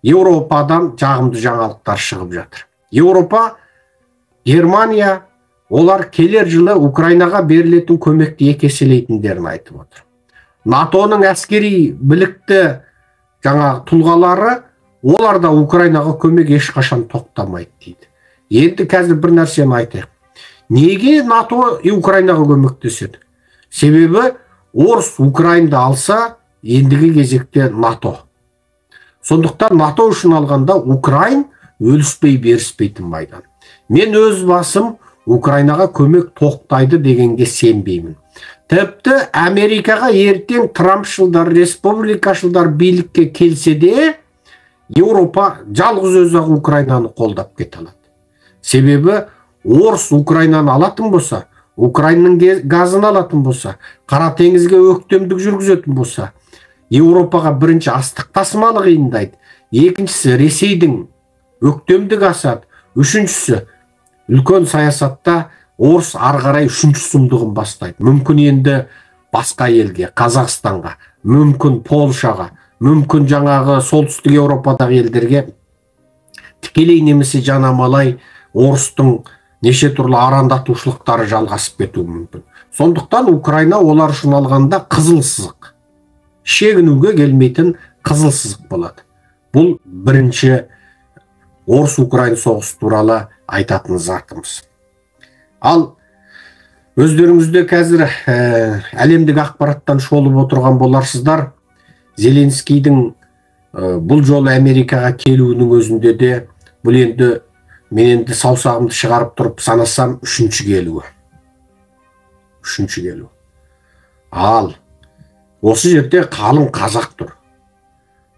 Еуропадан жағымды жаңалықтар шығып жатыр. Еуропа, Германия, олар келер жылы Украинаға берілетін көмекті екі еселейтіндерін айтып отыр. НАТОның әскери білікті жаңағы тұлғалары, олар да Украинаға көмек ешқашан тоқтамайды дейді. Енді қазір бір нәрсені айтайық. Неге НАТО Украинаға көмектеседі? Себебі орыс Украинды алса, ендігі кезекте НАТО. Сондықтан НАТО үшін алғанда Украин өліспей беріспейтін майдан. Мен өз басым Украинаға көмек тоқтайды дегенге сенбеймін. Тіпті Америкаға ертең Трампшылдар, республикашылдар билікке келсе де, Еуропа жалғыз өзі-ақ Украинаны қолдап кете алады. Себебі орыс Украинаны алатын болса, Украинаның газын алатын болса, Қара теңізге өктемдік жүргізетін болса, Еуропаға бірінші астық тасымалы қиындайды, екіншісі Ресейдің өктемдік асады, үшіншісі үлкен саясатта орыс ары қарай үшінші сұмдығын бастайды. Мүмкін енді басқа елге, Қазақстанға, мүмкін Польшаға, мүмкін жаңағы солтүстік Еуропадағы елдерге тікелей немесе жанамалай орыстың неше түрлі арандатушылықтары жалғасып кетуі мүмкін. Сондықтан Украина олар үшін алғанда қызыл сызық, шегінуге келмейтін қызыл сызық болады. Бұл бірінші орыс-украин соғысы туралы айтатын затымыз. Ал өздеріңізде қазір әлемдік ақпараттан шолып отырған боларсыздар, Зеленскийдің бұл жолы Америкаға келуінің өзінде де бұл енді мен енді саусағымды шығарып тұрып санасам үшінші келуі. Үшінші келуі. Ал осы жерде қалың қазақ тұр.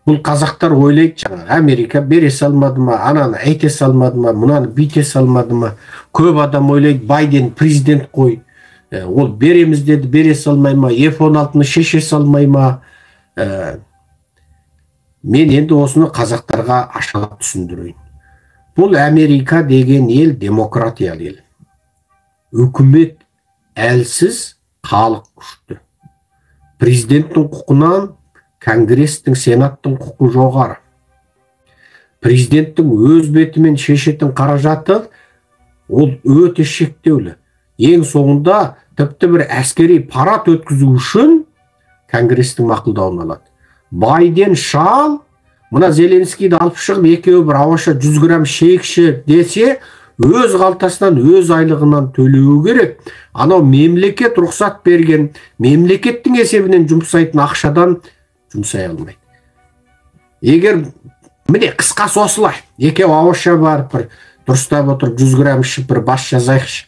Бұл қазақтар ойлайды, жаңағы Америка бере салмады ма, ананы айта салмады ма, мынаны бүйте салмады ма. Көп адам ойлайды, Байден президент қой, ол береміз деді, бере салмай ма, F-16-ны шеше салмай ма. Мен енді осыны қазақтарға ашалап түсіндірейін. Бұл Америка деген ел демократиялы ел. Үкімет әлсіз, халық күшті. Президенттің құқынан Конгресстің, Сенаттың құқы жоғары. Президенттің өз бетімен шешетін қаражаты ол өте шектеулі. Ең соңында тіпті бір әскери парад өткізу үшін Конгресстің мақұлдауын алады. Байден шал, мына Зеленскийді алып шығып, екеуі бір ауаша 100 грамм шекші десе, өз қалтасынан, өз айлығынан төлеуі керек. Анау мемлекет рұқсат берген, мемлекеттің есебінен жұмсайтын ақшадан жұмсай алмайды. Егер міне қысқасы осылай, екеуі ауызша барып бір дұрыстап отырып 100 грамм ішіп бір бас жазайықшы,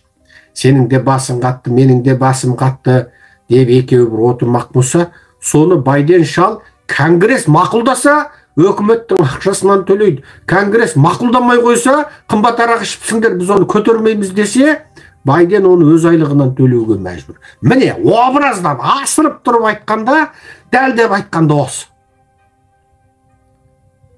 сенің де басың қатты, менің де басым қатты деп екеуі бір отырмақ болса, соны Байден шал Конгресс мақұлдаса, өкіметтің ақшасынан төлейді. Конгресс мақұлдамай қойса, қымбат арақ ішіпсіңдер, біз оны көтермейміз десе, Байден оны өз айлығынан төлеуге мәжбүр. Міне, образдан асырып тұрып айтқанда, дәлдеп айтқанда осы.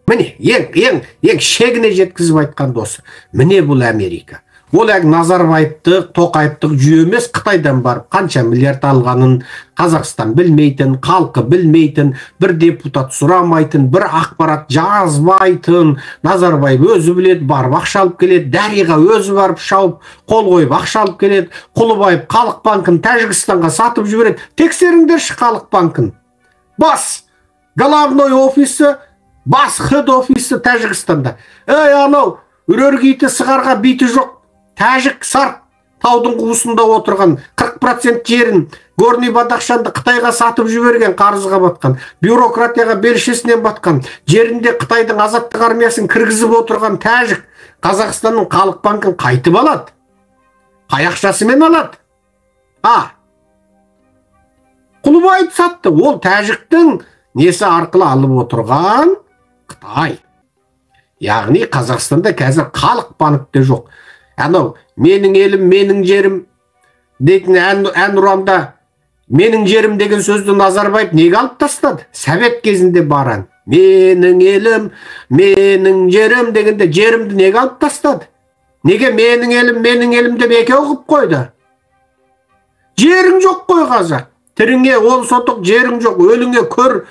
Міне, ең шегіне жеткізіп айтқанда осы. Міне бұл Америка. Ол әлгі Назарбаевтық, Тоқаевтық жүйе емес, Қытайдан барып қанша миллиард алғанын Қазақстан білмейтін, халқы білмейтін, бір депутат сұрамайтын, бір ақпарат жазбайтын. Назарбаев өзі біледі, барып ақша алып келеді, Дариға өзі барып шауып, қол қойып ақша алып келеді, Құлыбаев Халық банкін Тәжікстанға сатып жібереді. Тексеріңдерші Халық банкін. Бас головной офисі, бас хед офисі Тәжікстанда. Ей, анау үрергі иті сығарға биті жоқ. Тәжік сарт таудың қуысында отырған 40% жерін Горный Бадахшанды Қытайға сатып жіберген, қарызға батқан, бюрократияға белшесінен батқан, жерінде Қытайдың азаттық армиясын кіргізіп отырған тәжік Қазақстанның Халық банкін қайтып алады. Қай ақшасымен алады? Құлыбаев сатты. Ол тәжіктің несі арқылы алып отырған Қытай. Яғни Қазақстанда қазір Халық банкте жоқ. Анау менің елім, менің жерім дейтін ән ұранда менің жерім деген сөзді Назарбаев неге алып тастады? Совет кезінде бар ән. Менің елім, менің жерім дегенде жерімді неге алып тастады? Неге менің елім, менің елім деп екеу қылып қойды? Жерің жоқ қой қазақ. Тіріңе 10 сотық жерің жоқ, өліңе көр,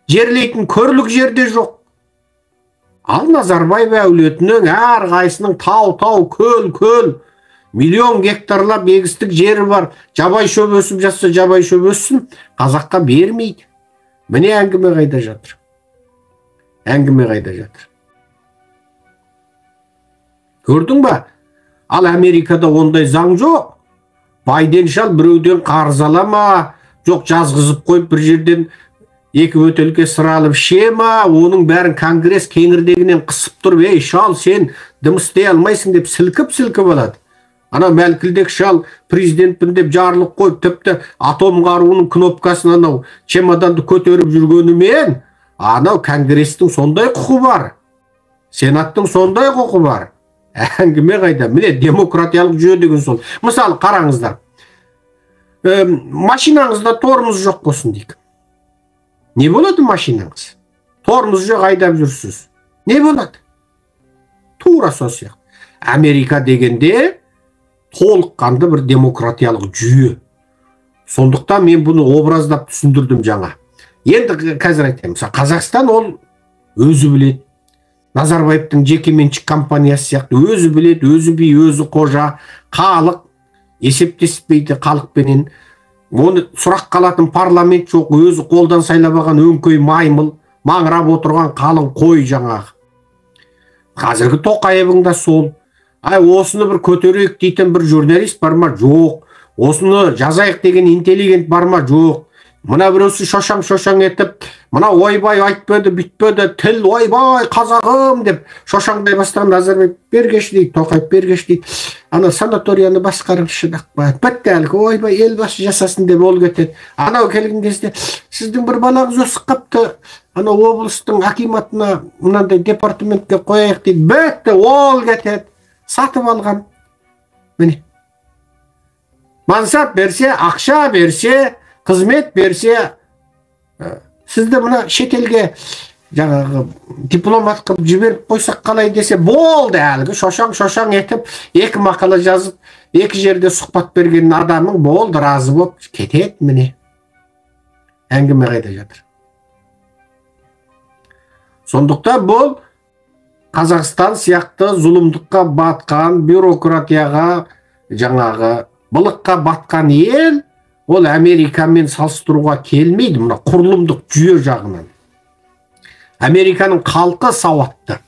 жерлейтін көрлік жерде жоқ. Ал Назарбаев әулетінің әрқайсының тау-тау, көл-көл, миллион гектарлап егістік жері бар. Жабай шөп өсіп жатса, жабай шөп өссін, қазаққа бермейді. Міне әңгіме қайда жатыр? Әңгіме қайда жатыр? Көрдің ба? Ал Америкада ондай заң жоқ. Байден шал біреуден қарыз ала ма, жоқ жазғызып қойып бір жерден екі бөтелке сыра алып іше ма, оның бәрін конгресс кеңірдегінен қысып тұрып, ей шал, сен дым істей алмайсың деп сілкіп-сілкіп алады. Ана мәлкілдек шал президентпін деп жарлық қойып, тіпті атом қаруының кнопкасын анау чемоданды көтеріп жүргенімен, анау конгресстің сондай құқы бар, сенаттың сондай құқы бар. Әңгіме қайда? Міне демократиялық жүйе деген сол. Мысалы қараңыздар, машинаңызда тормоз жоқ болсын дейік. Не болады машинаңыз? Тормоз жоқ айдап жүрсіз. Не болады? Тура сол сияқты. Америка дегенде толыққанды бір демократиялық жүйе. Сондықтан мен бұны образдап түсіндірдім жаңа. Енді қазір айтайын. Мысалы, Қазақстан ол өзі біледі. Назарбаевтың жекеменшік компаниясы сияқты өзі біледі, өзі би, өзі қожа, халық есептеспейді халықпенен. Оны сұрақ қалатын парламент жоқ, өзі қолдан сайлап алған өңкей маймыл, маңырап отырған қалың қой жаңағы. Қазіргі Тоқаевың да сол. Ай, осыны бір көтерейік дейтін бір журналист бар ма? Жоқ. Осыны жазайық деген интеллигент бар ма? Жоқ. Мына біреусі шошаң-шошаң етіп, мына ойбай айтпады, бүйтпеді, тіл ойбай қазағым деп шошаңдай бастаған Назарбаев бергеш дейді, Тоқаев бергеш дейді. Ана санаторияны басқарып шыдақпа. Бітті әлгі, ойбай елбасы жасасын деп ол кетеді. Анау келген кезде сіздің бір балаңыз өсіп қапты, ана облыстың акиматына мынандай департаментке қояйық дейді. Бітті, ол кетеді. Сатып алған. Міне. Мансап берсе, ақша берсе, қызмет берсе, сізді мына шетелге жаңағы дипломат қылып жіберіп қойсақ қалай десе, болды әлгі шошаң-шошаң етіп, екі мақала жазып, екі жерде сұхбат берген адамың болды, разы болып кетеді. Міне. Әңгіме қайда жатыр? Сондықтан бұл Қазақстан сияқты зұлымдыққа батқан, бюрократияға, жаңағы былыққа батқан ел, ол Америкамен салыстыруға келмейді, мына құрылымдық жүйе жағынан. Американың халқы сауатты.